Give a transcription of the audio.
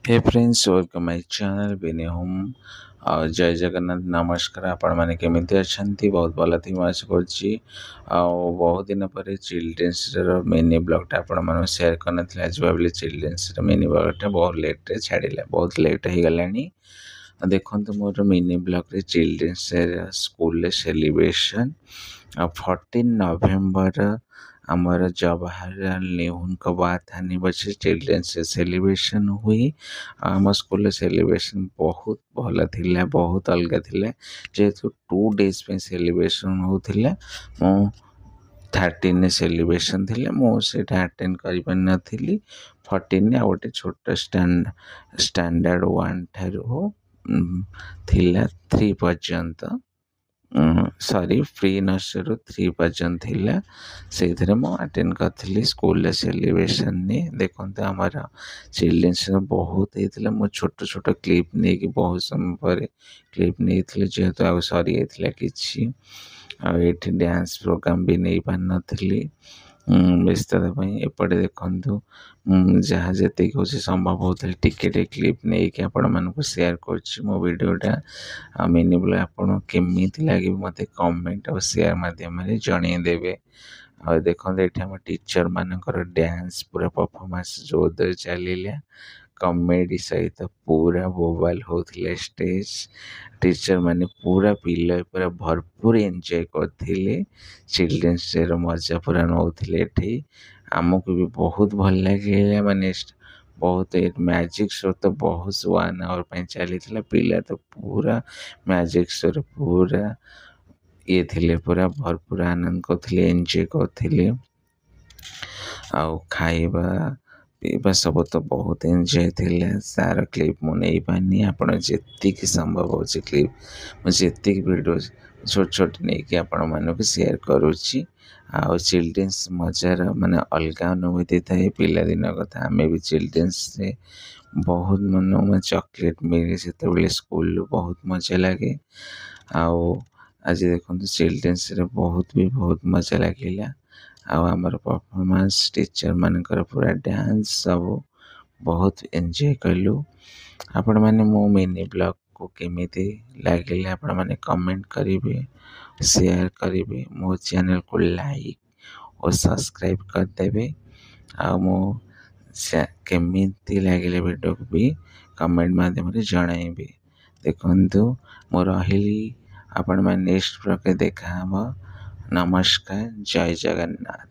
Hey friends, welcome my channel Bini home. ଆଉ ଜୟ ଜଗନ୍ନାଥ, ନମସ୍କାର। ଆପଣମାନେ କେମିତି ଅଛନ୍ତି? ବହୁତ ଭଲ ଥିବେ ମୁଁ ଆଶା କରୁଛି। ଆଉ ବହୁତ ଦିନ ପରେ ଚିଲଡ୍ରେନ୍ସର ମିନି ବ୍ଲଗ୍ଟା ଆପଣମାନଙ୍କୁ ସେୟାର କରିନଥିଲି। ଆଜି ଭାବିଲି ଚିଲଡ୍ରେନ୍ସର ମିନି ବ୍ଲଗ୍ଟା ବହୁତ ଲେଟ୍ରେ ଛାଡ଼ିଲା, ବହୁତ ଲେଟ୍ ହେଇଗଲାଣି। ଦେଖନ୍ତୁ ମୋର ମିନି ବ୍ଲଗ୍ରେ ଚିଲଡ୍ରେନ୍ସ ସ୍କୁଲରେ ସେଲିବ୍ରେସନ୍। ଆଉ 14 ନଭେମ୍ବର ଆମର ଜବାହରଲାଲ ନେହେରୁଙ୍କ ବାର୍ଥ ଆନିଭର୍ସରୀ ଚିଲଡ୍ରେନ୍ସ ସେଲିବ୍ରେସନ୍ ହୁଏ। ଆଉ ଆମ ସ୍କୁଲରେ ସେଲିବ୍ରେସନ୍ ବହୁତ ଭଲ ଥିଲା, ବହୁତ ଅଲଗା ଥିଲା। ଯେହେତୁ 2 ଡେଜ୍ ପାଇଁ ସେଲିବ୍ରେସନ୍ ହେଉଥିଲା, ମୁଁ 13ରେ ସେଲିବ୍ରେସନ୍ ଥିଲା, ମୁଁ ସେଇଟା ଆଟେଣ୍ଡ କରିପାରିନଥିଲି। 14ରେ ଆଉ ଗୋଟେ ଛୋଟ ଷ୍ଟାଣ୍ଡାର୍ଡ଼ 1 ଠାରୁ ଥିଲା 3 ପର୍ଯ୍ୟନ୍ତ, ସରି, ପ୍ରି ନର୍ସରୀରୁ 3 ପର୍ଯ୍ୟନ୍ତ ଥିଲା, ସେଇଥିରେ ମୁଁ ଆଟେଣ୍ଡ କରିଥିଲି ସ୍କୁଲରେ ସେଲିବ୍ରେସନ୍ରେ। ଦେଖନ୍ତୁ ଆମର ଚିଲଡ୍ରେନ୍ସର ବହୁତ ହେଇଥିଲା। ମୁଁ ଛୋଟ ଛୋଟ କ୍ଲିପ୍ ନେଇକି ବହୁତ ସମୟ ପରେ କ୍ଲିପ୍ ନେଇଥିଲି, ଯେହେତୁ ଆଉ ସରିଯାଇଥିଲା କିଛି। ଆଉ ଏଇଠି ଡ୍ୟାନ୍ସ ପ୍ରୋଗ୍ରାମ୍ ବି ନେଇପାରିନଥିଲି ବ୍ୟସ୍ତତା ପାଇଁ। ଏପଟେ ଦେଖନ୍ତୁ, ଯାହା ଯେତିକି ହେଉଛି ସମ୍ଭବ ହେଉଥିଲା ଟିକେ ଟିକେ କ୍ଲିପ୍ ନେଇକି ଆପଣମାନଙ୍କୁ ସେୟାର କରୁଛି ମୋ ଭିଡ଼ିଓଟା। ଆଉ ମିନି ବ୍ଲଗ୍ ଆପଣଙ୍କୁ କେମିତି ଲାଗିବ ମୋତେ କମେଣ୍ଟ ଆଉ ସେୟାର ମାଧ୍ୟମରେ ଜଣେଇଦେବେ। ଆଉ ଦେଖନ୍ତୁ ଏଠି ଆମ ଟିଚର୍ମାନଙ୍କର ଡ୍ୟାନ୍ସ ପୁରା ପରଫର୍ମାନ୍ସ ଜୋରଦାର ଚାଲିଲା, କମେଡ଼ି ସହିତ ପୁରା ବୋବାଲ ହେଉଥିଲା ଷ୍ଟେଜ୍। ଟିଚର୍ ମାନେ ପୁରା ପିଲା ପୁରା ଭରପୁର ଏନ୍ଜୟ କରିଥିଲେ, ଚିଲଡ୍ରେନ୍ସ ଡେର ମଜା ପୁରା ନେଉଥିଲେ ଏଠି। ଆମକୁ ବି ବହୁତ ଭଲ ଲାଗିଲା। ମାନେ ବହୁତ ମ୍ୟାଜିକ୍ ଶୋ ତ ବହୁତ 1 ଆୱାର ପାଇଁ ଚାଲିଥିଲା। ପିଲା ତ ପୁରା ମ୍ୟାଜିକ୍ ଶୋରେ ପୁରା ଇଏ ଥିଲେ, ପୁରା ଭରପୁର ଆନନ୍ଦ କରୁଥିଲେ, ଏନ୍ଜୟ କରୁଥିଲେ। ଆଉ ଖାଇବା ପିଇବା ସବୁ ତ ବହୁତ ଏନ୍ଜୟ ଥିଲା। ତାର କ୍ଲିପ୍ ମୁଁ ନେଇପାରିନି। ଆପଣ ଯେତିକି ସମ୍ଭବ ହେଉଛି କ୍ଲିପ୍, ମୁଁ ଯେତିକି ଭିଡ଼ିଓ ଛୋଟ ଛୋଟ ନେଇକି ଆପଣମାନଙ୍କୁ ସେୟାର କରୁଛି। ଆଉ ଚିଲଡ୍ରେନ୍ସ ମଜାର ମାନେ ଅଲଗା ଅନୁଭୂତି ଥାଏ। ପିଲାଦିନ କଥା, ଆମେ ବି ଚିଲଡ୍ରେନ୍ସରେ ବହୁତ ମନ ଚକୋଲେଟ୍ ମିଳେ ସେତେବେଳେ ସ୍କୁଲରୁ, ବହୁତ ମଜା ଲାଗେ। ଆଉ ଆଜି ଦେଖନ୍ତୁ ଚିଲଡ୍ରେନ୍ସରେ ବହୁତ ବି ବହୁତ ମଜା ଲାଗିଲା। ଆଉ ଆମର ପରଫର୍ମାନ୍ସ, ଟିଚର୍ମାନଙ୍କର ପୁରା ଡ୍ୟାନ୍ସ ସବୁ ବହୁତ ଏନ୍ଜୟ କଲୁ। ଆପଣମାନେ ମୋ ମିନି ବ୍ଲଗ୍କୁ କେମିତି ଲାଗିଲା ଆପଣମାନେ କମେଣ୍ଟ କରିବେ, ସେୟାର କରିବେ, ମୋ ଚ୍ୟାନେଲ୍କୁ ଲାଇକ୍ ଓ ସବସ୍କ୍ରାଇବ୍ କରିଦେବେ। ଆଉ ମୁଁ କେମିତି ଲାଗିଲା ଭିଡ଼ିଓକୁ ବି କମେଣ୍ଟ ମାଧ୍ୟମରେ ଜଣାଇବେ। ଦେଖନ୍ତୁ ମୁଁ ରହିଲି, ଆପଣମାନେ ନେକ୍ସଟ ବ୍ଲଗ୍ରେ ଦେଖାହେବ। ନମସ୍କାର, ଜୟ ଜଗନ୍ନାଥ।